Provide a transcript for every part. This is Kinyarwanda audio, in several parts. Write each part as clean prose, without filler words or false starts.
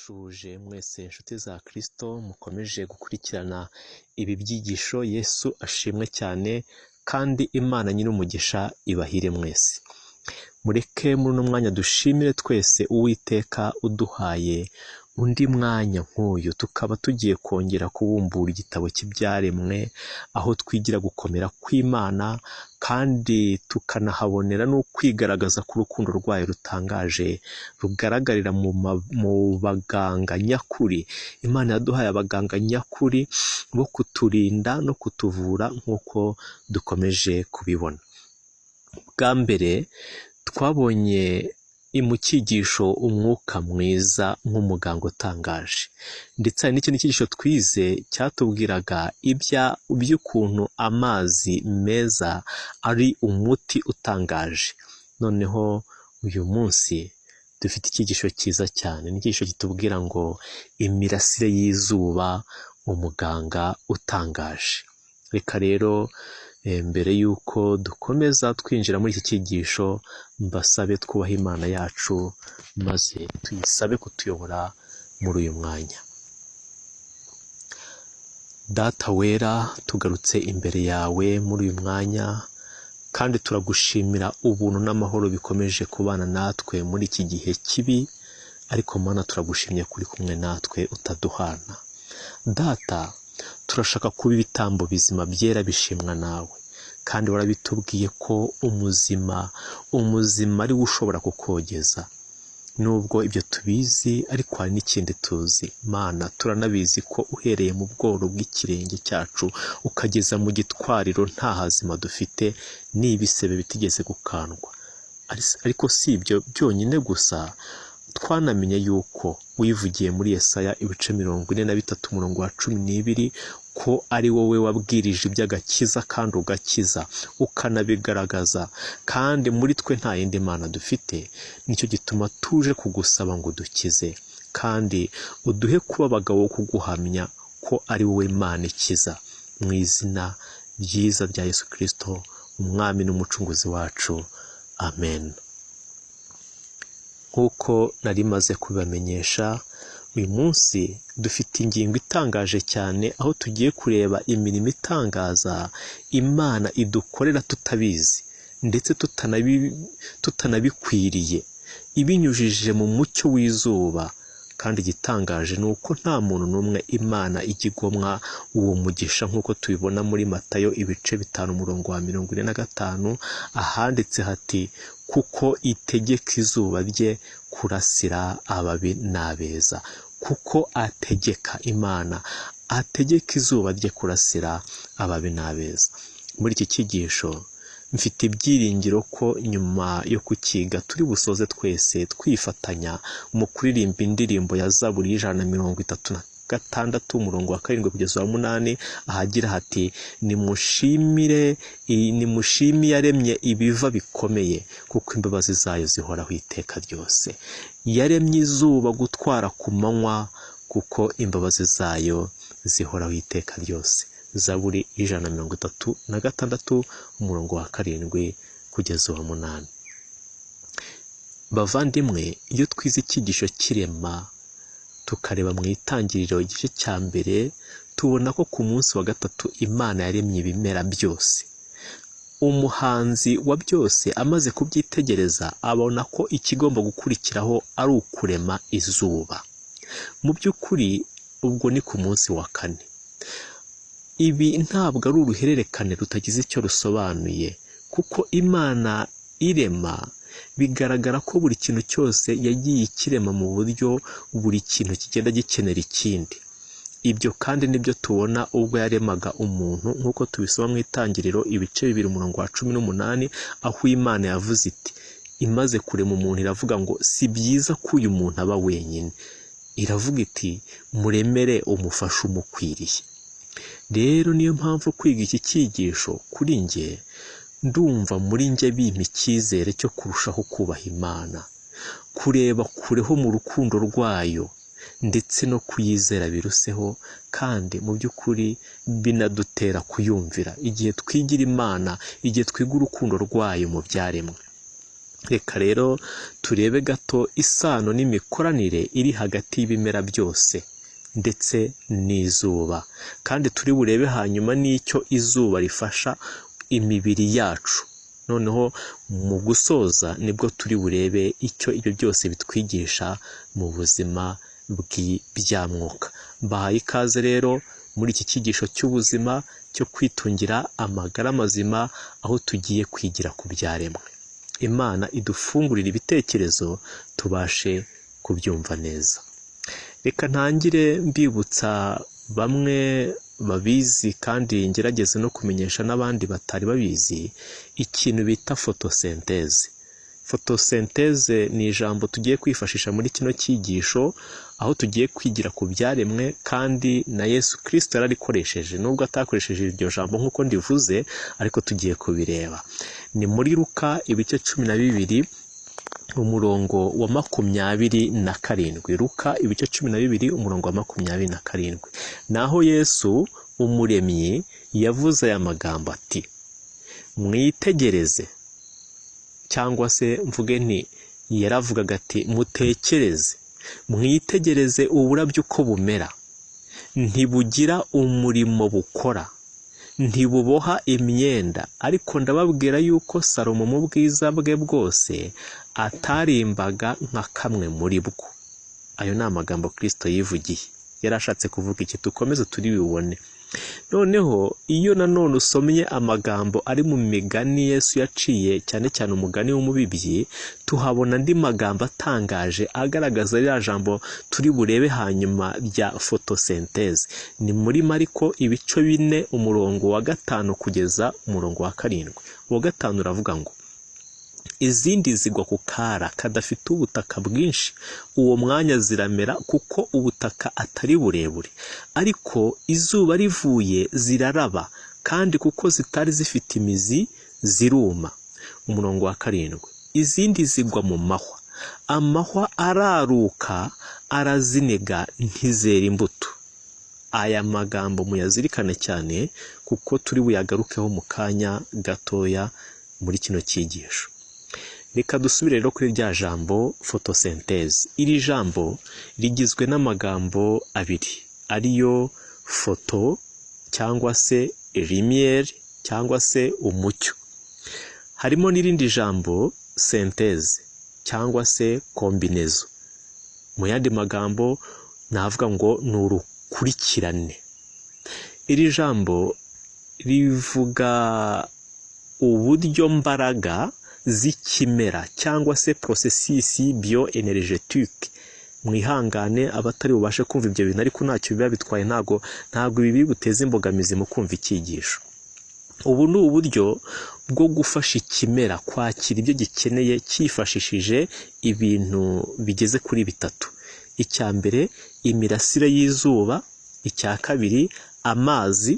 Ndabashuhuje mwese inshuti za Kristo mukomeje gukurikirana ibi byigisho. Yesu ashimwe cyane kandi Imana nyir'umugisha ibahire mwese. Mureke muri uno mwanya dushimire twese Uwiteka uduhaye undi mwanya nk'uyu, tukaba tugiye kongera kubumbura igitabo cy'ibyaremwe, aho twigira gukomera kw'Imana kandi tukanahabonera n'ukwigaragaza k'urukundo rwayo rutangaje rugaragarira mu baganga nyakuri. Imana yaduhaye abaganga nyakuri bo kuturinda no kutuvura nk'uko dukomeje kubibona. Bwa mbere twabonye mu cyigisho umwuka mwiza nk'umuganga utangaje, ndetse hari n'ikindi cyigisho twize cyatubwiraga iby'ukuntu amazi meza ari umuti utangaje. Noneho uyu munsi dufite icyigisho cyiza cyane, ni icyigisho kitubwira ngo imirasire y'izuba, umuganga utangaje. Reka rero mbere y'uko dukomeza twinjira muri iki cyigisho, mbasabe twubahe Imana yacu maze tuyisabe kutuyobora muri uyu mwanya. Data wera, tugarutse imbere yawe muri uyu mwanya kandi turagushimira ubuntu n'amahoro bikomeje kubana natwe muri iki gihe kibi, ariko Mana turagushimye kuri kumwe natwe utaduhana. Data, turashaka kuba ibitambo bizima byera bishimwa nawe, kandi warabitubwiye ko umuzima ari we ushobora kukogeza. Nubwo ibyo tubizi, ariko hari n'ikindi tuzi. Mana, turanabizi ko uhereye mu bworo bw'ikirenge cyacu ukageza mu gitwariro nta hazima dufite, n'ibisebe bitigeze gukandwa. Ariko si ibyo byonyine gusa, twanamenye yuko wivugiye muri Yesaya ibice 43 umurongo wa 12 ko ari wowe wabwirije iby'agakiza kandi ugakiza ukanabigaragaza, kandi muri twe nta yindi mana dufite. Nicyo gituma tuje kugusaba ngo udukize kandi uduhe kuba abagabo bo kuguhamya ko ari wowe Mana ikiza, mu izina ryiza rya Yesu Kristo umwami n'umucunguzi wacu, amen. Nk'uko nari maze kubibamenyesha, uyu munsi dufite ingingo itangaje cyane, aho tugiye kureba imirimo itangaza Imana idukorera tutabizi ndetse tutanabikwiriye, ibinyujije mu mucyo w'izuba. Kandi igitangaje ni uko nta muntu n'umwe Imana ijya igomwa uwo mugisha, nk'uko tubibona muri Matayo ibice 5 umurongo wa 45, ahanditse hati: kuko itegeka izuba rye kurasira ababi n'abeza. Kuko ategeka, Imana ategeka izuba rye kurasira ababi n'abeza. Muri iki cyigisho mfite ibyiringiro ko nyuma yo kukiga turi busoze twese twifatanya mu kuririmba indirimbo ya Zaburi y'136 umurongo wa 7 kugeza uwa 8, ahagira hati: nimushimire, nimushime yaremye ibiva bikomeye, kuko imbabazi zayo zihoraho iteka ryose. Yaremye izuba gutwara ku manywa, kuko imbabazi zayo zihoraho iteka ryose. Zaburi y'136 umurongo wa 7 kugeza uwa 8. Bavandimwe, iyo twize icyigisho cy'irema tukareba mu itangiriro igice cya mbere, tubona ko ku munsi wa gatatu Imana yaremye ibimera byose. Umuhanzi wa byose amaze kubyitegereza abona ko ikigomba gukurikiraho ari ukurema izuba. Mu by'ukuri ubwo ni ku munsi wa kane. Ibi ntabwo ari uruhererekane rutagize icyo rusobanuye, kuko Imana irema bigaragara ko buri kintu cyose yagiye ikirema mu buryo buri kintu kigenda gikenera ikindi. Ibyo kandi nibyo tubona ubwo yaremaga umuntu, nk'uko tubisoma mu itangiriro ibice 2 umurongo wa 18, aho Imana yavuze iti, imaze kurema umuntu iravuga ngo si byiza ko uyu muntu aba wenyine. Iravuga iti muremere umufasha umukwiriye. Rero niyo mpamvu kwiga iki cyigisho kuri njye ndumva muri njye bimpa icyizere cyo kurushaho kubaha Imana, kureba kureho mu rukundo rwayo ndetse no kuyizera biruseho, kandi mu by'ukuri binadutera kuyumvira igihe twigira Imana, igihe twiga urukundo rwayo mu byaremwe. Reka rero turebe gato isano n'imikoranire iri hagati y'ibimera byose ndetse n'izuba, kandi turi burebe hanyuma n'icyo izuba rifasha imibiri yacu. Noneho mu gusoza nibwo turi burebe icyo ibyo byose bitwigisha mu buzima bw'ibyamwuka. Mbahaye ikaze rero muri iki cyigisho cy'ubuzima cyo kwitungira amagara mazima, aho tugiye kwigira ku byaremwe. Imana idufungurire ibitekerezo tubashe kubyumva neza. Reka ntangire mbibutsa bamwe babizi kandi ngerageze no kumenyesha n'abandi batari babizi ikintu bita photosynthèse. Photosynthèse ni ijambo tugiye kwifashisha muri kino cyigisho, aho tugiye kwigira ku byaremwe, kandi na Yesu Kirisito yararikoresheje, nubwo atakoresheje iryo jambo nk'uko ndivuze, ariko tugiye kubireba. Ni muri Luka ibice 12 umurongo wa 27. Luka ibice 12 umurongo wa 27, naho Yesu umuremyi yavuze aya magambo ati: "Mwitegereze," cyangwa se mvuge nti yaravugaga ati: "Mutekereze, mwitegereze uburabyo uko bumera, ntibugira umurimo bukora, ntibuboha imyenda, ariko ndababwira yuko Salomo mu bwiza bwe bwose atarimbaga nka kamwe muri bwo." Ayo ni amagambo Kirisito yivugiye. Yari ashatse kuvuga iki? Dukomeze turi bibone. Noneho iyo nanone usomye amagambo ari mu migani Yesu yaciye, cyane cyane umugani w'umubibyi, tuhabona andi magambo atangaje agaragaza ririya jambo turi burebe hanyuma bya photosynthèse. Ni muri Mariko ibice 4 umurongo wa 5 kugeza umurongo wa 7. Uwa 5 uravuga ngo: "Izindi zigwa ku kara kadafite ubutaka bwinshi, uwo mwanya ziramera kuko ubutaka atari burebure, ariko izuba rivuye ziraraba, kandi kuko zitari zifite imizi ziruma." Umurongo wa 7: "Izindi zigwa mu mahwa, amahwa araruka araziniga, ntizera imbuto." Aya magambo muyazirikane cyane kuko turi buyagarukeho mu kanya gatoya muri kino cyigisho. Reka dusubire rero kuri rya jambo photosynthèse. Iri jambo rigizwe n'amagambo abiri ariyo photo cyangwa se lumière cyangwa se umucyo. Harimo n'irindi jambo synthèse cyangwa se combinaison. Mu yandi magambo navuga ngo ni urukurikirane. Iri jambo rivuga uburyo mbaraga z'ikimera cyangwa se processus bioénergétique. Mwihangane abatari bubashe kumva ibyo bintu, ariko ntacyo biba bitwaye, ntabwo ibi biri buteze imbogamizi mu kumva icyigisho. Ubu ni uburyo bwo gufasha ikimera kwakira ibyo gikeneye cyifashishije ibintu bigeze kuri bitatu. Icya mbere, imirasire y'izuba; icya kabiri, amazi;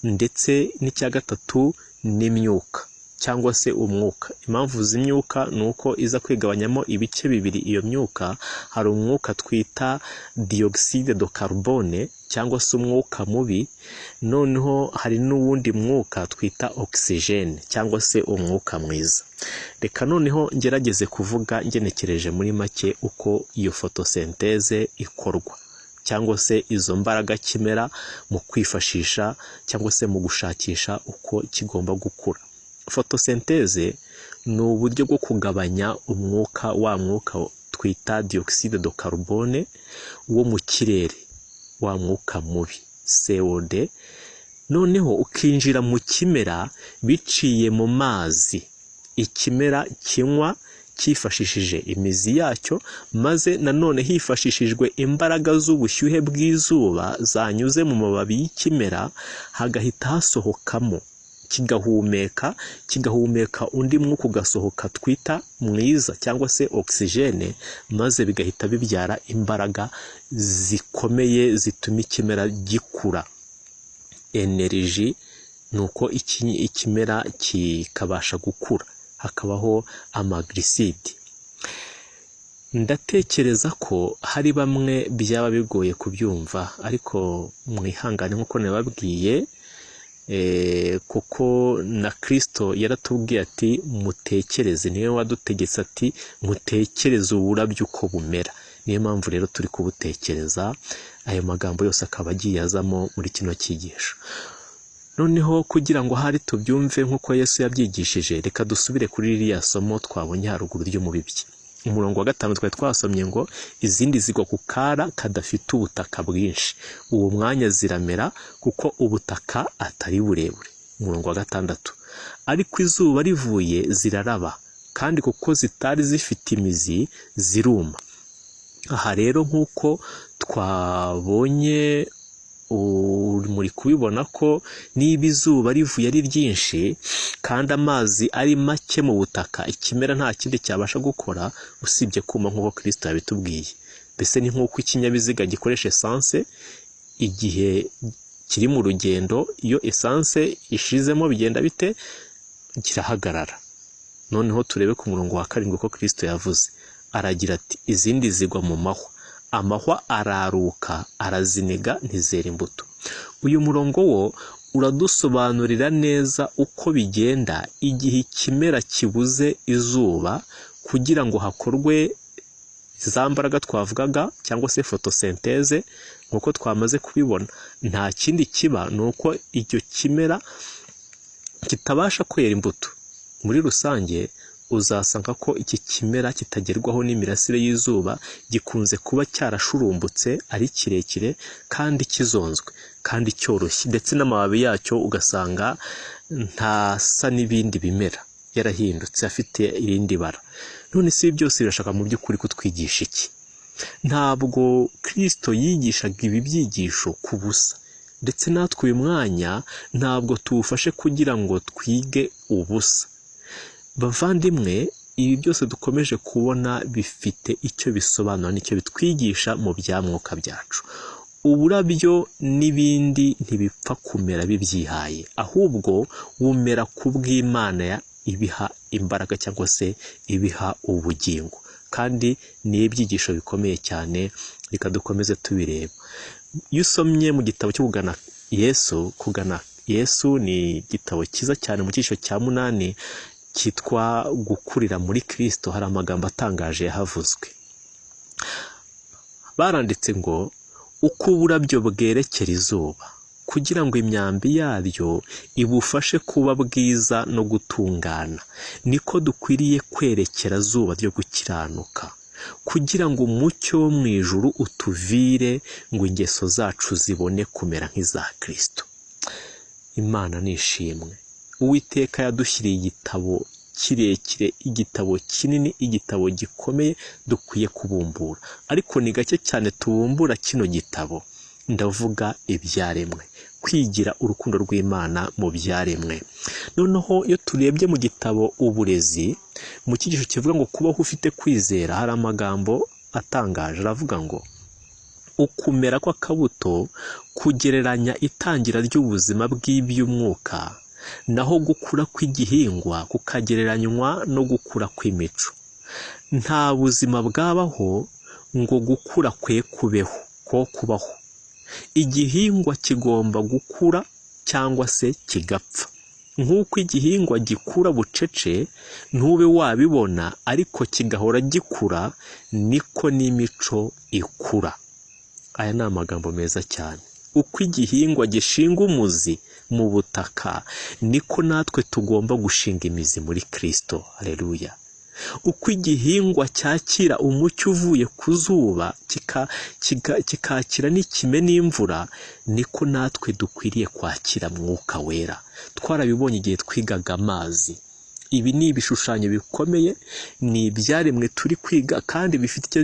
ndetse n'icya gatatu n'imyuka cyangwa se umwuka. Impamvu z'imyuka ni uko iza kwigabanyamo ibice bibiri. Iyo myuka, hari umwuka twita dioxyde de carbone cyangwa se umwuka mubi, noneho hari n'uwundi mwuka twita oxygène cyangwa se umwuka mwiza. Reka noneho ngerageze kuvuga ngenekereje muri make uko iyo photosynthèse ikorwa, cyangwa se izo mbaraga kimera mu kwifashisha cyangwa se mu gushakisha uko kigomba gukura. Photosynthèse ni uburyo bwo kugabanya umwuka, wa mwuka twita dioxyde de carbone wo mu kirere, wa mwuka mubi CO2, noneho ukinjira mu kimera biciye mu mazi ikimera kinywa cyifashishije imizi yacyo, maze nanone hifashishijwe imbaraga z'ubushyuhe bw'izuba zanyuze mu mababi y'ikimera, hagahita hasohokamo, kigahumeka undi mwuka ugasohoka twita mwiza cyangwa se oxygène, maze bigahita bibyara imbaraga zikomeye zituma ikimera gikura. Énergie ni uko ikimera kikabasha gukura, hakabaho amaglucides. Ndatekereza ko hari bamwe byaba bigoye kubyumva, ariko mwihangane nk'uko nababwiye. Kuko na Kristo yaratubwiye ati mutekereze, niwe wadutegetse ati mutekereze uburabyo uko bumera. Niyo mpamvu rero turi kubutekereza, ayo magambo yose akaba agiye azamo muri kino cyigisho. Noneho kugira ngo ahari tubyumve nk'uko Yesu yabyigishije, reka dusubire kuri ririya somo twabonye haruguru ry'umubibyi. Umurongo wa 5 twari twasomye ngo izindi zigwa ku kara kadafite ubutaka bwinshi, uwo mwanya ziramera kuko ubutaka atari burebure. Umurongo wa 6, ariko izuba rivuye ziraraba, kandi kuko zitari zifite imizi ziruma. Aha rero nk'uko twabonye, muri kubibona ko niba izuba rivuye ari ryinshi kandi amazi ari make mu butaka, ikimera nta kindi cyabasha gukora usibye kuma nk'uko Kristo yabitubwiye. Mbese ni nk'uko ikinyabiziga gikoresha esanse igihe kiri mu rugendo, iyo esanse ishizemo bigenda bite? Kirahagarara. Noneho turebe ku murongo wa 7 uko Kristo yavuze, aragira ati izindi zigwa mu mahwa, amahwa araruka araziniga ntizera imbuto. Uyu murongo wo uradusobanurira neza uko bigenda igihe ikimera kibuze izuba kugira ngo hakorwe za mbaraga twavugaga cyangwa se photosynthèse nk'uko twamaze kubibona. Nta kindi kiba ni uko icyo kimera kitabasha kwera imbuto. Muri rusange uzasanga ko iki kimera kitagerwaho n'imirasire y'izuba, gikunze kuba cyarashurumbutse ari kirekire kandi kizonzwe kandi cyoroshye, ndetse n'amababi yacyo ugasanga ntasa n'ibindi bimera, yarahindutse afite irindi bara. None si ibi byose birashaka mu by'ukuri kutwigisha iki? Ntabwo Kristo yigishaga ibi byigisho ku busa, ndetse natwe uyu mwanya ntabwo tuwufashe kugira ngo twige ubusa. Bavandimwe, ibi byose dukomeje kubona bifite icyo bisobanura n'icyo bitwigisha mu bya mwuka byacu. Uburabyo n'ibindi ntibipfa kumera bibyihaye, ahubwo bumera ku bw'Imana ibiha imbaraga cyangwa se ibiha ubugingo. Kandi ni ibyigisho bikomeye cyane, reka dukomeze tubireba. Iyo usomye mu gitabo cyo kugana Yesu, kugana Yesu ni igitabo cyiza cyane, mu cyiciro cya 8 cyitwa gukurira muri Kristo, hari amagambo atangaje yahavuzwe. Baranditse ngo uko uburabyo bwerekera izuba kugira ngo imyambi yaryo ibufashe kuba bwiza no gutungana, niko dukwiriye kwerekera zuba ryo gukiranuka kugira ngo umucyo wo mu ijuru utuvire, ngo ingeso zacu zibone kumera nk'iza Kristo. Imana ni ishimwe. Uwiteka yadushyiriye igitabo kirekire, igitabo kinini, igitabo gikomeye dukwiye kubumbura, ariko ni gake cyane tubumbura kino gitabo. Ndavuga ibyaremwe, kwigira urukundo rw'Imana mu byaremwe. Noneho iyo turebye mu gitabo uburezi, mu cyigisho kivuga ngo kubaho ufite kwizera, hari amagambo atangaje aravuga ngo ukumera kw'akabuto kugereranya itangira ry'ubuzima bw'iby'umwuka, naho gukura kw'igihingwa kukagereranywa no gukura kw'imico. Nta buzima bwabaho ngo gukura kwe kubeho ko kubaho. Igihingwa kigomba gukura cyangwa se kigapfa. Nk'uko igihingwa gikura bucece ntube wabibona, ariko kigahora gikura, niko n'imico ikura. Aya ni amagambo meza cyane. Uko igihingwa gishinga umuzi mu butaka, niko natwe tugomba gushinga imizi muri Kristo. Haleluya. Uko igihingwa cyakira umucyo uvuye ku zuba, kikakira n'ikime n'imvura, niko natwe dukwiriye kwakira Mwuka Wera. Twarabibonye igihe twigaga amazi. Ibi ni ibishushanyo bikomeye, ni ibyaremwe turi kwiga kandi bifite icyo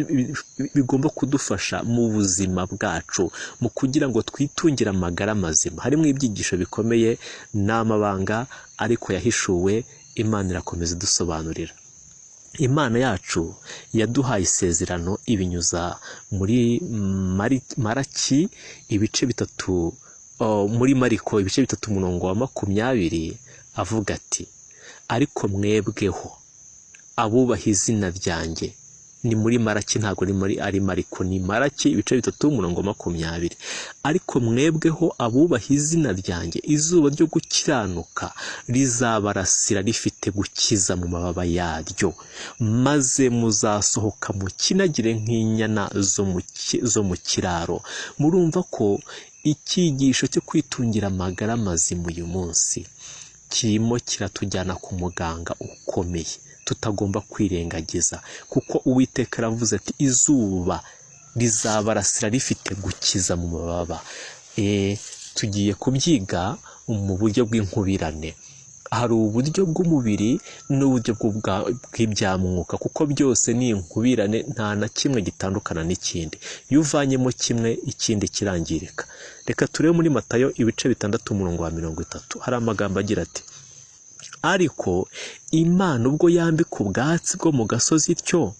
bigomba kudufasha mu buzima bwacu, mu kugira ngo twitungire amagara mazima. Harimo ibyigisho bikomeye n'amabanga ariko yahishuwe, Imana irakomeza idusobanurira. Imana yacu yaduhaye isezerano ibinyuza muri Maraki ibice 3, muri Mariko ibice 3 umurongo wa 20, avuga ati ariko mwebweho abubaha izina ryanjye Ni muri Maraki, ntabwo ni muri ari Mariko, ni Maraki ibice 3 umurongo 20. Ariko mwebweho abubaha izina ryanjye, izuba ryo gukiranuka rizabarasira rifite gukiza mu mababa yaryo, maze muzasohoka mukinagire nk'inyana zo mu kiraro. Murumva ko icyigisho cyo kwitungira amagara mazima uyu munsi kirimo kiratujyana ku muganga ukomeye tutagomba kwirengagiza, kuko Uwiteka aravuze ati izuba rizabarasira rifite gukiza mu mababa. Tugiye kubyiga mu buryo bw'inkubirane. Hari uburyo bw'umubiri n'uburyo bw'ibyamwuka, kuko byose ni inkubirane, nta na kimwe gitandukana n'ikindi. Iyo uvanyemo kimwe ikindi kirangirika. Reka turebe muri Matayo ibice 6 umurongo wa 30, hari amagambo agira ati ariko Imana ubwo yambika ubwatsi bwo mu gasozi ityo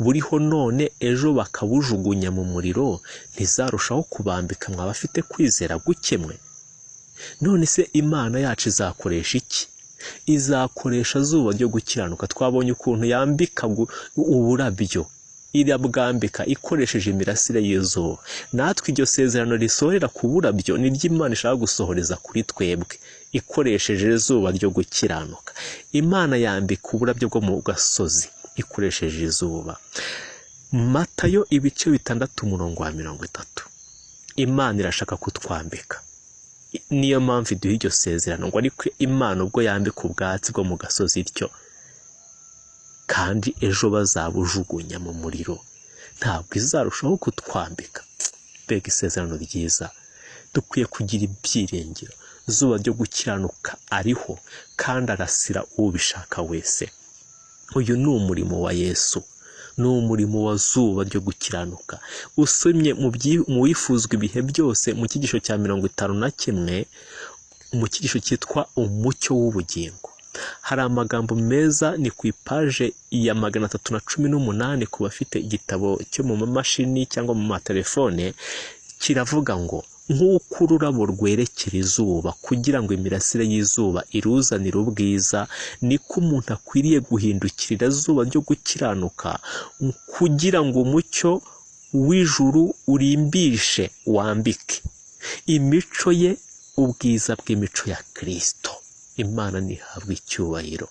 buriho none ejo bakabujugunya mu muriro, ntizarushaho kubambika mwaba afite kwizera gukemwe? None se Imana yacu izakoresha iki? Izakoresha zuba ryo gukiranuka. Twabonye ukuntu yambika uburabyo, irabwambika ikoresheje imirasire y'izuba. Natwe iryo sezerano risohorera ku burabyo ni ryo Imana ishaka gusohoreza kuri twebwe ikoresheje izuba ryo gukiranuka. Imana yambika uburabyo bwo mu gasozi ikoresheje izuba. Matayo ibice 6 umurongo wa 30. Imana irashaka kutwambika, niyo mpamvu iduha iryo sezerano ngo ariko Imana ubwo yambika ubwatsi bwo mu gasozi ityo, kandi ejo bazabujugunya mu muriro, ntabwo izarushaho kutwambika? Mbega isezerano ryiza! Dukwiye kugira ibyiringiro. Zuba ryo gukiranuka ariho kandi arasira ubishaka wese. Uyu ni umurimo wa Yesu, ni umurimo wa zuba ryo gukiranuka. Usomye mu wifuzwa ibihe byose mu cyigisho cya 51, mu cyigisho cyitwa umucyo w'ubugingo, hari amagambo meza. Ni ku ipaje ya 318 ku bafite igitabo cyo mu mamashini cyangwa mu matelefone. Kiravuga ngo nk'uko ururabo rwerekera izuba kugira ngo imirasire y'izuba iruzanire ubwiza, niko umuntu akwiriye guhindukirira zuba ryo gukiranuka kugira ngo umucyo w'ijuru urimbishe wambike imico ye ubwiza bw'imico ya Kristo. Imana ntihabwe icyubahiro.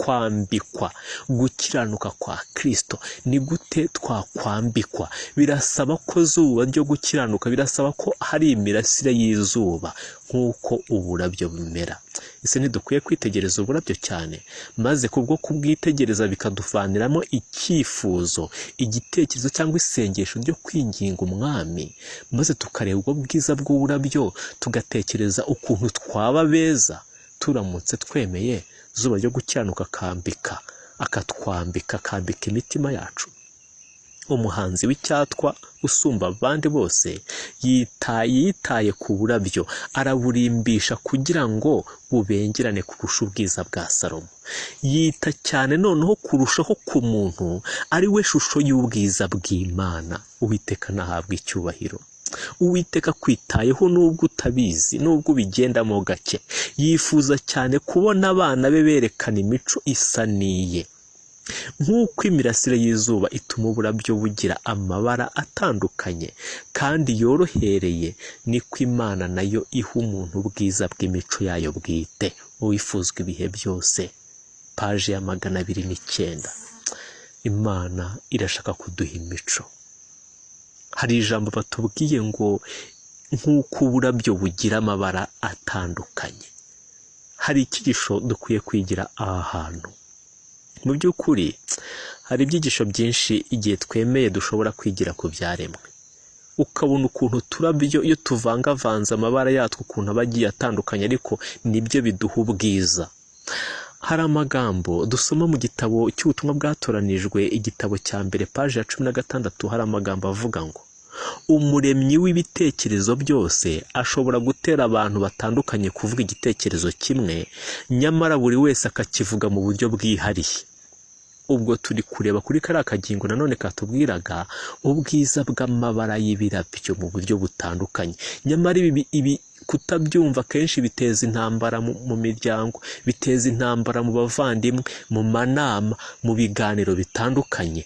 Kwambikwa gukiranuka kwa Kristo, ni gute twakwambikwa? Birasaba ko zuba ryo gukiranuka, birasaba ko hari imirasire y'izuba nk'uko uburabyo bumera. Ese ntidukwiye kwitegereza uburabyo cyane, maze kubwo kubwitegereza bikaduvaniramo icyifuzo, igitekerezo cyangwa isengesho ryo kwinginga Umwami, maze tukareba ubwo bwiza bw'uburabyo, tugatekereza ukuntu twaba beza turamutse twemeye zuba ryo gukiranuka akambika, akatwambika, akambika imitima yacu. Umuhanzi w'icyatwa usumba abandi bose yitaye ku burabyo, araburimbisha kugira ngo bubengerane kurusha ubwiza bwa Salomo. Yita cyane noneho kurushaho ku muntu ari we shusho y'ubwiza bw'Imana. Uwiteka nahabwa icyubahiro. Uwiteka akwitayeho nubwo utabizi, nubwo ubigendamo gake. Yifuza cyane kubona abana be berekana imico isa n'iye. Nk'uko imirasire y'izuba ituma uburabyo bugira amabara atandukanye kandi yorohereye, niko Imana nayo iha umuntu ubwiza bw'imico yayo bwite. Uwifuzwa ibihe byose, paje ya 209. Imana irashaka kuduha imico. Hari ijambo batubwiye ngo nk'uko uburabyo bugira amabara atandukanye. Hari icyigisho dukwiye kwigira aha hantu. Mu by'ukuri hari ibyigisho byinshi igihe twemeye dushobora kwigira ku byaremwe. Ukabona ukuntu uturabyo iyo tuvangavanze amabara yatwo ukuntu aba agiye atandukanye, ariko nibyo biduha ubwiza. Hari amagambo dusoma mu gitabo cy'ubutumwa bwatoranijwe, igitabo cya mbere, paji ya 16. Hari amagambo avuga ngo umuremyi w'ibitekerezo byose ashobora gutera abantu batandukanye kuvuga igitekerezo kimwe, nyamara buri wese akakivuga mu buryo bwihariye. Ubwo turi kureba kuri kariya kagingo nanone katubwiraga ubwiza bw'amabara y'ibirabyo mu buryo butandukanye. Nyamara ibi kutabyumva kenshi biteza intambara mu miryango, biteza intambara mu bavandimwe, mu manama, mu biganiro bitandukanye.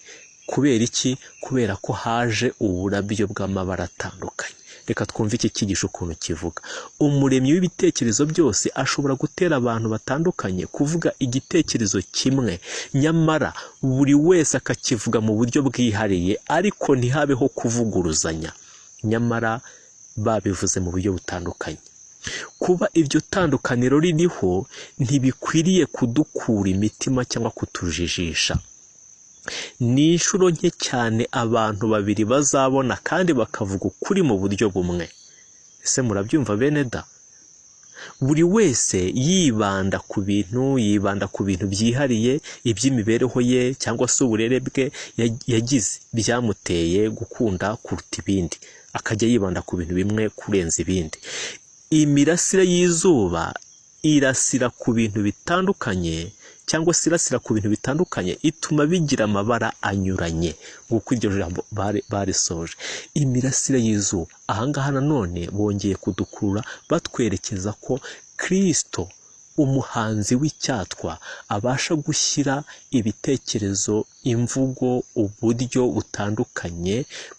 Kubera iki? Kubera ko haje uburabyo bw'amabara atandukanye. Reka twumve iki cyigisho ukuntu kivuga. Umuremyi w'ibitekerezo byose ashobora gutera abantu batandukanye kuvuga igitekerezo kimwe, nyamara buri wese akakivuga mu buryo bwihariye, ariko ntihabeho kuvuguruzanya, nyamara babivuze mu buryo butandukanye. Kuba iryo tandukaniro ririho ntibikwiriye kudukura imitima cyangwa kutujijisha. Ni inshuro nke cyane abantu babiri bazabona kandi bakavuga ukuri mu buryo bumwe. Ese murabyumva bene da? Buri wese yibanda ku bintu, yibanda ku bintu byihariye, iby'imibereho ye cyangwa se uburere bwe yagize byamuteye gukunda kuruta ibindi, akajya yibanda ku bintu bimwe kurenza ibindi. Imirasire y'izuba irasira ku bintu bitandukanye cyangwa se irasira ku bintu bitandukanye, ituma bigira amabara anyuranye, nk'uko iryo jambo barisoje. Imirasire y'izuba ahangaha nanone bongeye kudukurura batwerekeza ko Kristo umuhanzi w'icyatwa abasha gushyira ibitekerezo, imvugo, uburyo butandukanye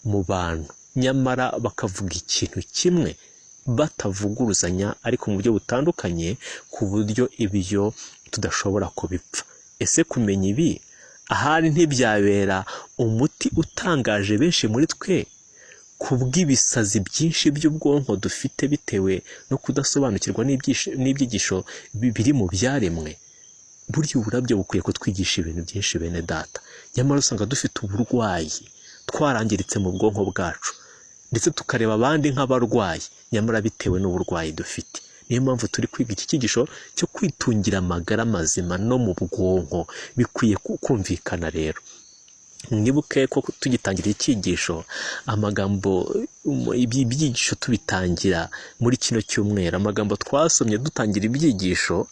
mu bantu, nyamara bakavuga ikintu kimwe batavuguruzanya, ariko mu buryo butandukanye, ku buryo ibyo tudashobora kubipfa. Ese kumenya ibi ahari ntibyabera umuti utangaje benshi muri twe ku bw'ibisazi byinshi by'ubwonko dufite bitewe no kudasobanukirwa n'ibyigisho biri mu byaremwe? Burya uburabyo bukwiye kutwigisha ibintu byinshi bene data, nyamara usanga dufite uburwayi, twarangiritse mu bwonko bwacu, ndetse tukareba abandi nk'abarwayi, nyamara bitewe n'uburwayi dufite. Niyo mpamvu turi kwiga iki cyigisho cyo kwitungira amagara mazima no mu bwonko. Bikwiye kumvikana rero. Mwibuke ko tugitangira icyigisho, amagambo, ibyigisho tubitangira muri kino cyumweru, amagambo twasomye dutangira ibyigisho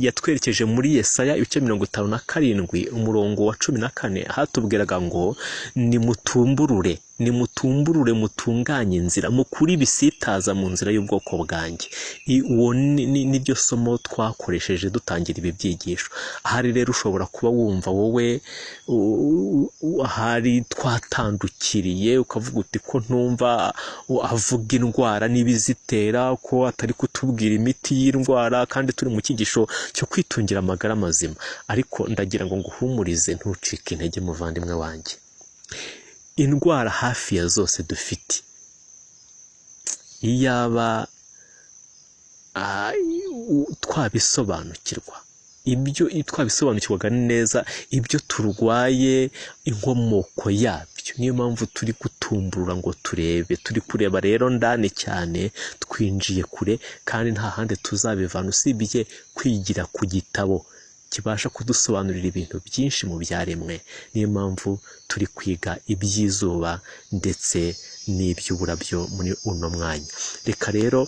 yatwerekeje muri Yesaya ibice 57 umurongo wa 14, hatubwiraga ngo nimutumburure, nimutumburure, mutunganye inzira, mukure ibisitaza mu nzira y'ubwoko bwanjye. Uwo niryo somo twakoresheje dutangira ibi byigisho. Ahari rero ushobora kuba wumva wowe ahari twatandukiriye, ukavuga uti ko ntumva avuga indwara n'ibizitera, ko atari kutubwira imiti y'indwara kandi turi mu cyigisho cyo kwitungira amagara mazima. Ariko ndagira ngo nguhumurize, ntucike intege muvandimwe wanjye. Indwara hafi ya zose dufite, iyaba twabisobanukirwa, ibyo twabisobanukirwaga neza, ibyo turwaye inkomoko yabyo. Niyo mpamvu turi gutumburura ngo turebe, turi kureba rero ndani cyane, twinjiye kure, kandi nta handi tuzabivana usibye kwigira ku gitabo kibasha kudusobanurira ibintu byinshi mu byaremwe. Niyo mpamvu turi kwiga iby'izuba ndetse n'iby'uburabyo muri uno mwanya. Reka rero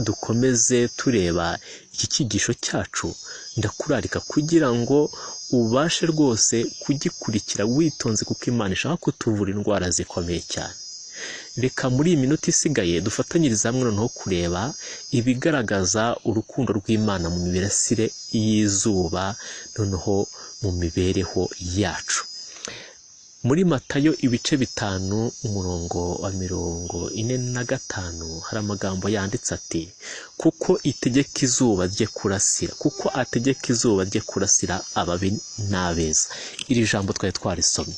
dukomeze tureba iki cyigisho cyacu. Ndakurarika kugira ngo ubashe rwose kugikurikira witonze, kuko Imana ishaka kutuvura indwara zikomeye cyane. Reka muri iyi minota isigaye dufatanyirize hamwe noneho kureba ibigaragaza urukundo rw'Imana mu mirasire y'izuba, noneho mu mibereho yacu. Muri Matayo ibice 5 umurongo wa 45 hari amagambo yanditse ati: kuko itegeka izuba rye kurasira, kuko ategeka izuba rye kurasira ababi n'abeza. Iri jambo twari twarisomye.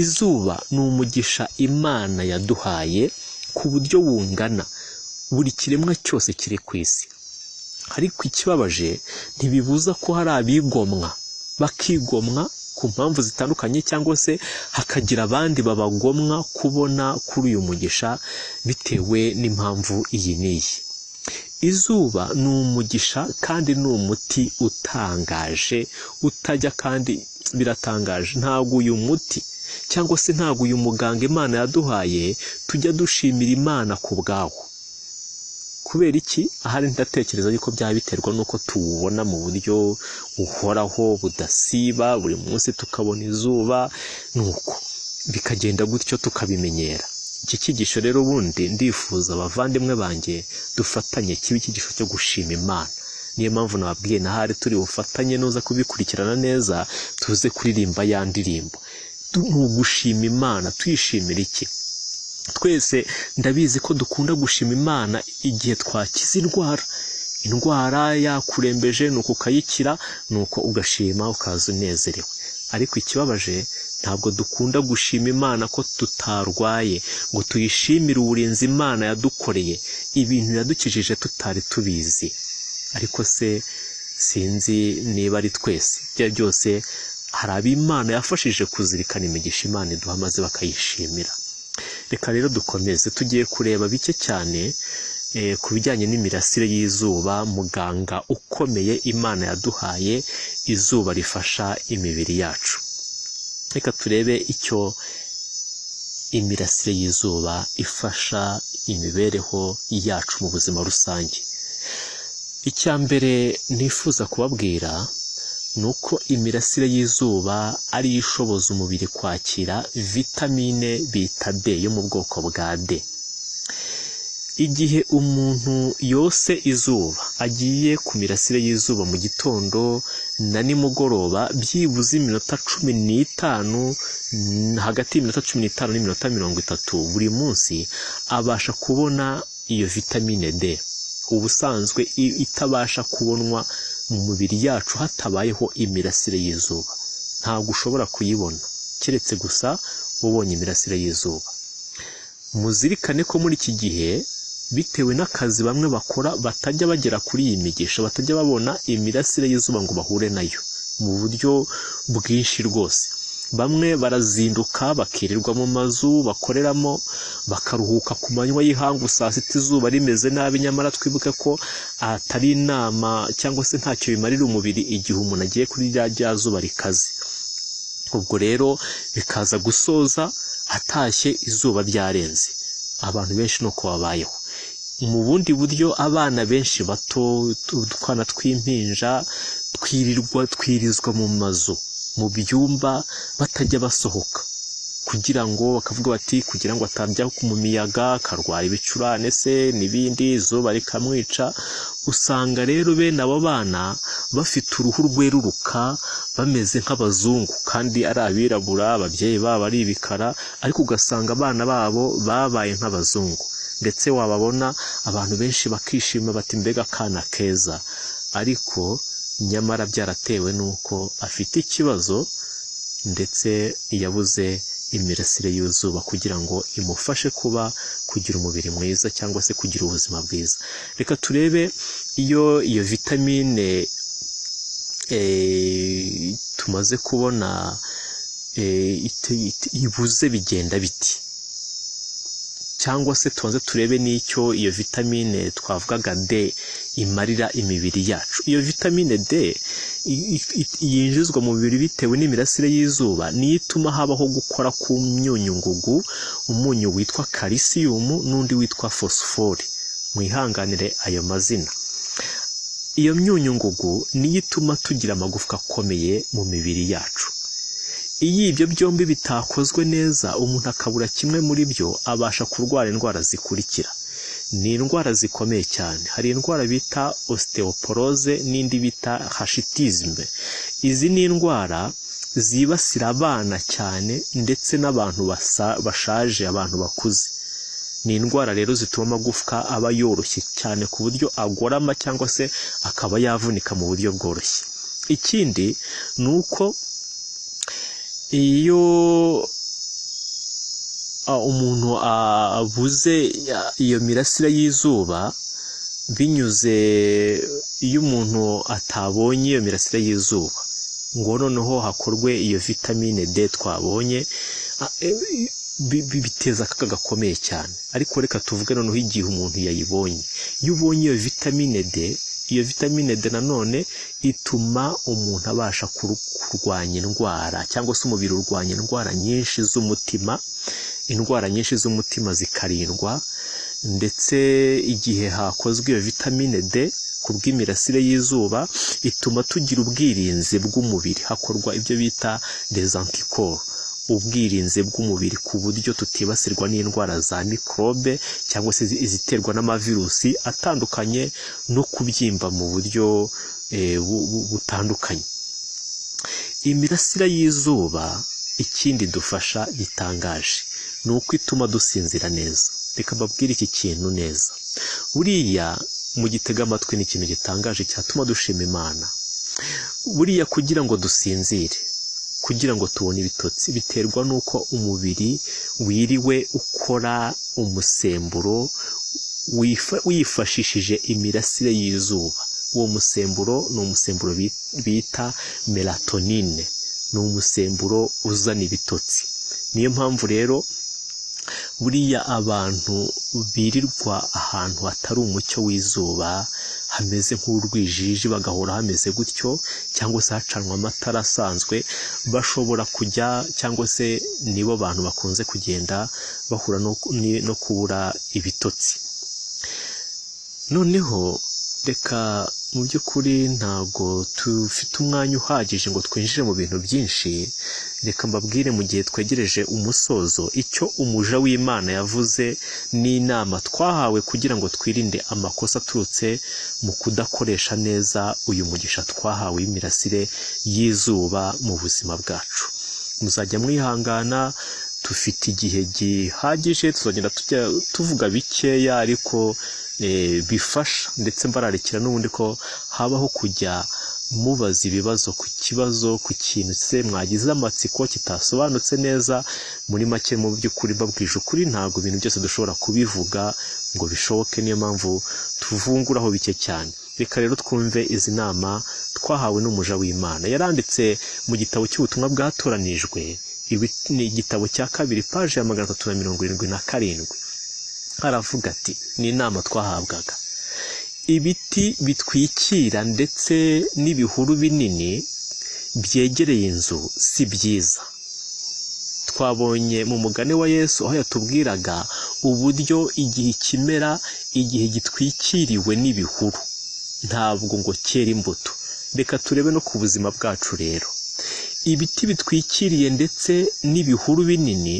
Izuba ni umugisha Imana yaduhaye ku buryo bungana buri kiremwa cyose kiri ku isi. Ariko ikibabaje, ntibibuza ko hari abigomwa, bakigomwa ku mpamvu zitandukanye, cyangwa se hakagira abandi babagomwa kubona kuri uyu mugisha bitewe n'impamvu iyi n'iyi. Izuba ni umugisha kandi ni umuti utangaje utajya, kandi biratangaje, ntabwo uyu muti cyangwa se ntabwo uyu muganga Imana yaduhaye tujya dushimira Imana ku bwawo. Kubera iki? Ahari ndatekereza yuko byaba biterwa n'uko tuwubona mu buryo buhoraho budasiba, buri munsi tukabona izuba, nuko bikagenda gutyo tukabimenyera. Iki cyigisho rero ubundi ndifuza abavandimwe banjye dufatanye kibe icyigisho cyo gushima Imana. Niyo mpamvu nababwiye na hari turi bufatanye, nuza kubikurikirana neza tuze kuririmba ya ndirimbo. Ni ugushima Imana. Tuyishimira iki? Twese ndabizi ko dukunda gushima Imana igihe twakize indwara. Indwara yakurembeje, nuko ukayikira, nuko ugashima, ukaza unezerewe. Ariko ikibabaje, ntabwo dukunda gushima Imana ko tutarwaye, ngo tuyishimire uburinzi Imana yadukoreye, ibintu yadukijije tutari tubizi. Ariko se sinzi niba ari twese. Ibyo byose, hari abo Imana yafashije kuzirikana imigisha Imana iduha, maze bakayishimira. Reka rero dukomeze. Tugiye kureba bike cyane ku bijyanye n'imirasire y'izuba, muganga ukomeye Imana yaduhaye, izuba rifasha imibiri yacu. Reka turebe icyo imirasire y'izuba ifasha imibereho yacu mu buzima rusange. Icya mbere nifuza kubabwira ni uko imirasire y'izuba ariyo ishoboza umubiri kwakira vitamine bita D, yo mu bwoko bwa D. Igihe umuntu yose izuba, agiye ku mirasire y'izuba mu gitondo na nimugoroba, byibuze iminota 15, hagati y'iminota 15 n'iminota 30 buri munsi, abasha kubona iyo vitamine D ubusanzwe itabasha kubonwa mu mubiri yacu hatabayeho imirasire y'izuba. Ntabwo ushobora kuyibona keretse gusa ubonye imirasire y'izuba. Muzirikane ko muri iki gihe, bitewe n'akazi bamwe bakora, batajya bagera kuri iyi migisha, batajya babona imirasire y'izuba ngo bahure nayo mu buryo bwinshi rwose. Bamwe barazinduka bakirirwa mu mazu bakoreramo, bakaruhuka ku manywa y'ihangu saa sita, izuba rimeze nabi. Nyamara twibuke ko atari inama, cyangwa se ntacyo bimarira umubiri igihe umuntu agiye kuri rya zuba rikaze. Ubwo rero bikaza gusoza atashye izuba ryarenze. Abantu benshi ni uko babayeho. Mu bundi buryo, abana benshi bato, utwana tw'impinja, twirirwa twirizwa mu mazu, mu byumba, batajya basohoka, kugira ngo bakavuga bati kugira ngo atajya mu miyaga akarwara ibicurane se n'ibindi, izuba rikamwica. Usanga rero bene abo bana bafite uruhu rweruruka, bameze nk'abazungu kandi ari abirabura, ababyeyi babo ari ibikara, ariko ugasanga abana babo babaye nk'abazungu. Ndetse wababona, abantu benshi bakishima bati: "Mbega akana keza!" Ariko nyamara byaratewe n'uko afite ikibazo, ndetse yabuze imirasire y'izuba kugira ngo imufashe kuba kugira umubiri mwiza cyangwa se kugira ubuzima bwiza. Reka turebe iyo iyo vitamine tumaze kubona ibuze bigenda biti, cyangwa se tubanze turebe n'icyo iyo vitamine twavugaga D imarira imibiri yacu. Iyo vitamine D yinjizwa mu mubiri bitewe n'imirasire y'izuba niyo ituma habaho gukora ku myunyungugu, umunyu witwa kalisiyumu n'undi witwa fosifori. Mwihanganire ayo mazina. Iyo myunyungugu niyo ituma tugira amagufwa akomeye mu mibiri yacu. Iyo ibyo byombi bitakozwe neza, umuntu akabura kimwe muri byo, abasha kurwara indwara zikurikira. Ni indwara zikomeye cyane. Hari indwara bita ostéoporose n'indi bita rachitisme. Izi ni indwara zibasira abana cyane, ndetse n'abantu bashaje, abantu bakuze. Ni indwara rero zituma amagufwa aba yoroshye cyane, ku buryo agorama cyangwa se akaba yavunika mu buryo bworoshye. Ikindi ni uko iyo umuntu abuze iyo mirasire y'izuba, binyuze iyo umuntu atabonye iyo mirasire y'izuba ngo noneho hakorwe iyo vitamine D twabonye, biteza akaga gakomeye cyane. Ariko reka tuvuge noneho igihe umuntu yayibonye. Iyo ubonye iyo vitamine D, iyo vitamine D nanone ituma umuntu abasha kurwanya indwara, cyangwa se umubiri urwanya indwara nyinshi z'umutima, indwara nyinshi z'umutima zikarindwa. Ndetse igihe hakozwe iyo vitamine D ku bw'imirasire y'izuba, ituma tugira ubwirinzi bw'umubiri, hakorwa ibyo bita les anticorps, ubwirinzi bw'umubiri, ku buryo tutibasirwa n'indwara za mikorobe cyangwa se iziterwa n'amavirusi atandukanye, no kubyimba mu buryo butandukanye. Imirasire y'izuba Ikindi dufasha gitangaje ni uko ituma dusinzira neza. Reka mbabwire iki kintu neza, buriya mu gitega amatwi ni ikintu gitangaje cyatuma dushima Imana. Buriya kugira ngo dusinzire, kugira ngo tubone ibitotsi, biterwa n'uko umubiri wiriwe ukora umusemburo wifashishije imirasire y'izuba. Uwo musemburo ni umusemburo bita melatonine, ni umusemburo uzana ibitotsi. Niyo mpamvu rero buriya abantu birirwa ahantu hatari umucyo w'izuba, hameze nk'urwijiji, bagahora hameze gutyo, cyangwa se hacanwa amatara asanzwe, bashobora kujya, cyangwa se nibo bantu bakunze kugenda bahura no kubura ibitotsi. Noneho reka mu by'ukuri ntabwo dufite umwanya uhagije ngo twinjire mu bintu byinshi. Reka mbabwire mu gihe twegereje umusozo icyo umuja w'Imana yavuze n'inama twahawe kugira ngo twirinde amakosa aturutse mu kudakoresha neza uyu mugisha twahawe w'imirasire y'izuba mu buzima bwacu. Muzajya mwihangana, dufite igihe gihagije, tuzagenda tujya tuvuga bikeya ariko bifasha, ndetse mbararikira n'ubundi ko habaho kujya mubaza ibibazo ku kibazo, ku kintu se mwagize amatsiko kitasobanutse neza. Muri make, mu by'ukuri mbabwije ukuri, ntabwo ibintu byose dushobora kubivuga ngo bishoboke, niyo mpamvu tuvunguraho bike cyane. Reka rero twumve izi nama twahawe n'umuja w'Imana. Yaranditse mu gitabo cy'ubutumwa bwatoranijwe, ni igitabo cya 2, paji ya 377. Aravuga ati, ni inama twahabwaga: ibiti bitwikira ndetse n'ibihuru binini byegereye inzu si byiza. Twabonye mu mugani wa Yesu aho yatubwiraga uburyo igihe ikimera, igihe gitwikiriwe n'ibihuru, ntabwo ngo cyera imbuto. Reka turebe no ku buzima bwacu rero. Ibiti bitwikiriye ndetse n'ibihuru binini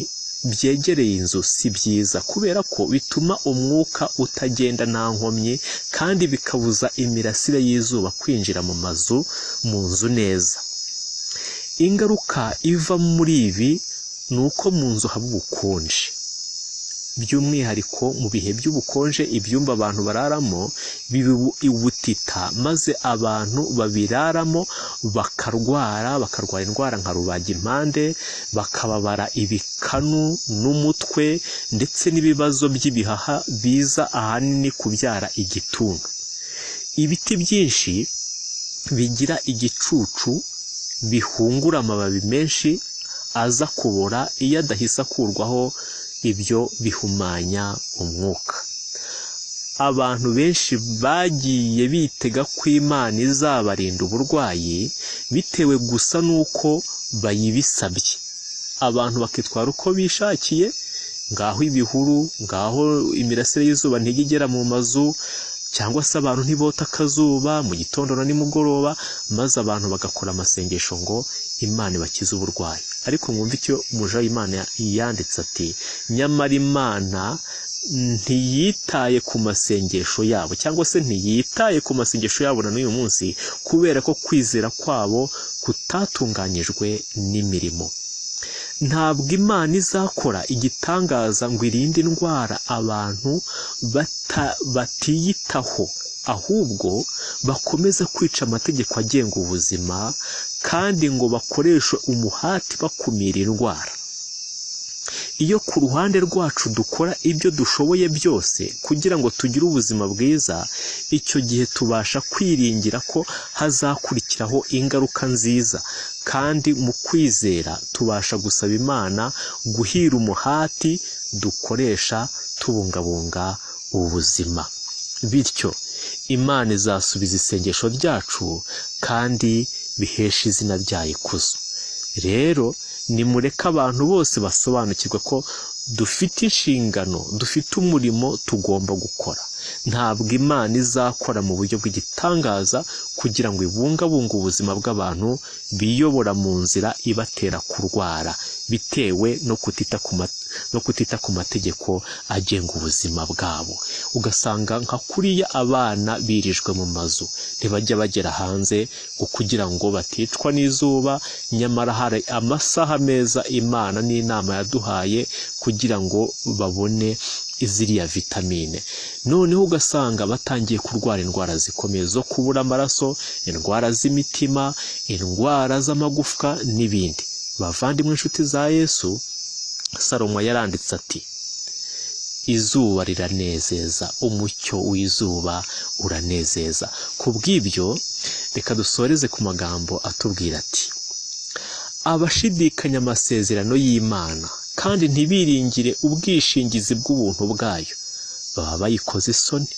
byegereye inzu si byiza, kubera ko bituma umwuka utagenda nta nkomyi, kandi bikabuza imirasire y'izuba kwinjira mu mazu, mu nzu neza. Ingaruka iva muri ibi ni uko mu nzu haba ubukonje, by'umwihariko mu bihe by'ubukonje. Ibyumba abantu bararamo biba ubutita, maze abantu babiraramo bakarwara indwara nka rubagimpande, bakababara ibikanu n'umutwe, ndetse n'ibibazo by'ibihaha biza ahanini kubyara igituntu. Ibiti byinshi bigira igicucu bihungura amababi menshi aza kubora iyo adahise akurwaho, ibyo bihumanya umwuka. Abantu benshi bagiye bitega ko Imana izabarinda uburwayi bitewe gusa n'uko bayibisabye. Abantu bakitwara uko bishakiye, ngaho ibihuru, ngaho imirasire y'izuba ntijya igera mu mazu, cyangwa se abantu ntibota akazuba mu gitondo na nimugoroba, maze abantu bagakora amasengesho ngo Imana ibakize uburwayi. Ariko mwumve icyo umuja w'Imana yanditse ati: nyamara Imana ntiyitaye ku masengesho yabo, cyangwa se ntiyitaye ku masengesho yabo na n'uyu munsi, kubera ko kwizera kwabo kutatunganyijwe n'imirimo. Ntabwo Imana izakora igitangaza ngo irinde indwara abantu batiyitaho, ahubwo bakomeza kwica amategeko agenga ubuzima, kandi ngo bakoreshe umuhati bakumira indwara. Iyo ku ruhande rwacu dukora ibyo dushoboye byose kugira ngo tugire ubuzima bwiza, icyo gihe tubasha kwiringira ko hazakurikiraho ingaruka nziza, kandi mu kwizera tubasha gusaba Imana guhira umuhati dukoresha tubungabunga ubuzima. Bityo Imana izasubiza isengesho ryacu kandi bihesha izina ryayo ikuzo. Rero nimureke abantu bose basobanukirwe ko dufite inshingano, dufite umurimo tugomba gukora. Ntabwo Imana izakora mu buryo bw'igitangaza kugira ngo ibungabunge ubuzima bw'abantu biyobora mu nzira ibatera kurwara. bitewe no kutita ku mategeko agenga ubuzima bwabo. Ugasanga nka kuriya abana birijwe mu mazu, ntibajya bagera hanze ngo kugira ngo baticwa n'izuba, nyamara hari amasaha meza Imana n'inama yaduhaye kugira ngo babone ziriya vitamine. Noneho ugasanga batangiye kurwara indwara zikomeye zo kubura amaraso, indwara z'imitima, indwara z'amagufwa n'ibindi. Bavandimwe, inshuti za Yesu, Salomo yaranditse ati: "Izuba riranezeza, umucyo w'izuba uranezeza." Ku bw'ibyo, reka dusoreze ku magambo atubwira ati: "Abashidikanya amasezerano y'Imana kandi ntibiringire ubwishingizi bw'ubuntu bwayo baba bayikoze isoni,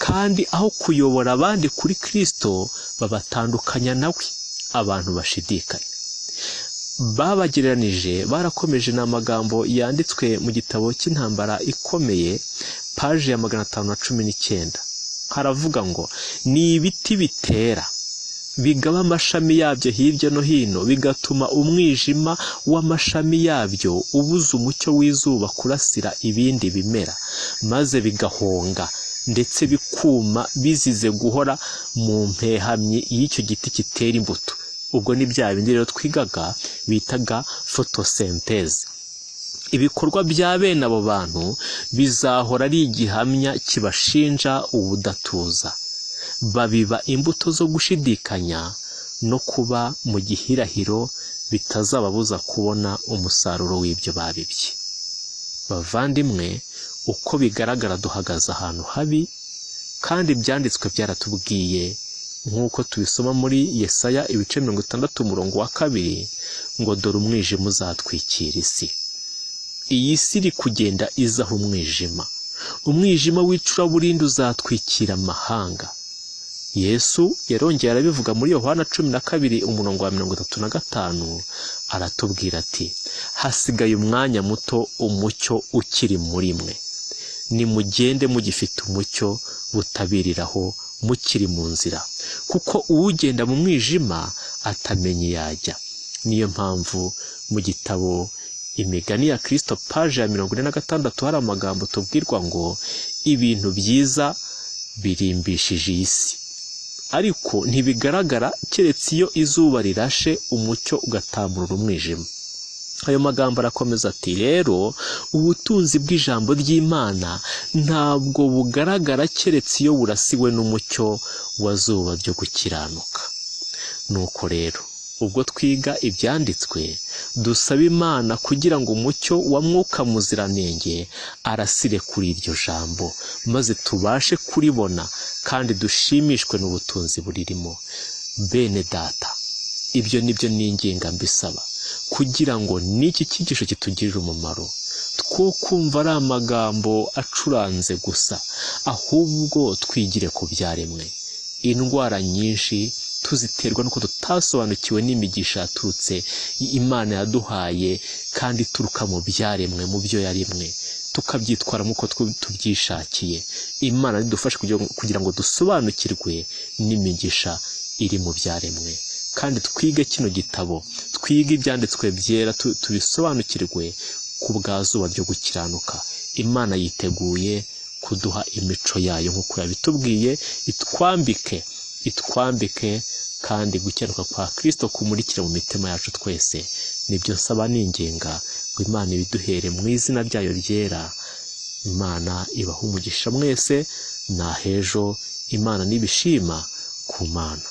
kandi aho kuyobora abandi kuri Kristo babatandukanya nawe." Abantu bashidikanya babagereranije barakomeje. Ni amagambo yanditswe mu gitabo cy'Intambara Ikomeye, paji ya 519. Haravuga ngo: "Ni ibiti bitera bigaba amashami yabyo hirya no hino, bigatuma umwijima w'amashami yabyo ubuza umucyo w'izuba kurasira ibindi bimera, maze bigahonga ndetse bikuma bizize guhora mu mpehamyi y'icyo giti kitera imbuto." Ubwo ni bya bindi rero twigaga bitaga photosynthèse. "Ibikorwa bya bene abo bantu bizahora ari igihamya kibashinja ubudatuza. Babiba imbuto zo gushidikanya no kuba mu gihirahiro bitazababuza kubona umusaruro w'ibyo babibye." Bavandimwe, uko bigaragara duhagaze ahantu habi, kandi ibyanditswe byaratubwiye nk'uko tubisoma muri Yesaya ibice 60 umurongo wa 2 ngo: "Dore umwijima uzatwikira isi." Iyi si iri kugenda izaho umwijima, umwijima w'icuraburindi uzatwikira amahanga. Yesu yarongeye arabivuga muri Yohana 12 umurongo wa 35, aratubwira ati: "Hasigaye umwanya muto umucyo ukiri muri mwe. Nimugende mugifite umucyo, butabiriraho mukiri mu nzira, kuko uwugenda mu mwijima atamenya iyo ajya." Niyo mpamvu mu gitabo Imigani ya Kristo, paji ya 46, hari amagambo tubwirwa ngo: "Ibintu byiza birimbishije iyi si, ariko ntibigaragara keretse iyo izuba rirashe umucyo ugatamurura umwijima." Ayo magambo arakomeza ati: "Rero ubutunzi bw'ijambo ry'Imana ntabwo bugaragara keretse iyo burasiwe n'umucyo wa zuba ryo gukiranuka." Nuko rero ubwo twiga ibyanditswe, dusaba Imana kugira ngo umucyo wa Mwuka Muziranenge arasire kuri iryo jambo, maze tubashe kuribona kandi dushimishwe n'ubutunzi buririmo. Bene data, ibyo nibyo ninginga mbisaba kugira ngo n'iki cyigisho kitugirire umumaro, two kumva ari amagambo acuranze gusa, ahubwo twigire ku byaremwe. Indwara nyinshi tuziterwa nuko tutasobanukiwe n'imigisha yaturutse Imana yaduhaye kandi ituruka mu byaremwe, mu byo yaremwe, tukabyitwaramo uko tubyishakiye. Imana idufashe kugira ngo dusobanukirwe n'imigisha iri mu byaremwe, kandi twige kino gitabo, twige ibyanditswe byera, tubisobanukirwe ku bwa zuba ryo gukiranuka. Imana yiteguye kuduha imico yayo nk'uko yabitubwiye, itwambike, itwambike, kandi gukiranuka kwa Kristo kumurikire mu mitima yacu twese. Nibyo nsaba ninginga ngo Imana ibiduhere mu izina ryayo ryera. Imana ibahe umugisha mwese. Nahejo, Imana nibishima ku Mana.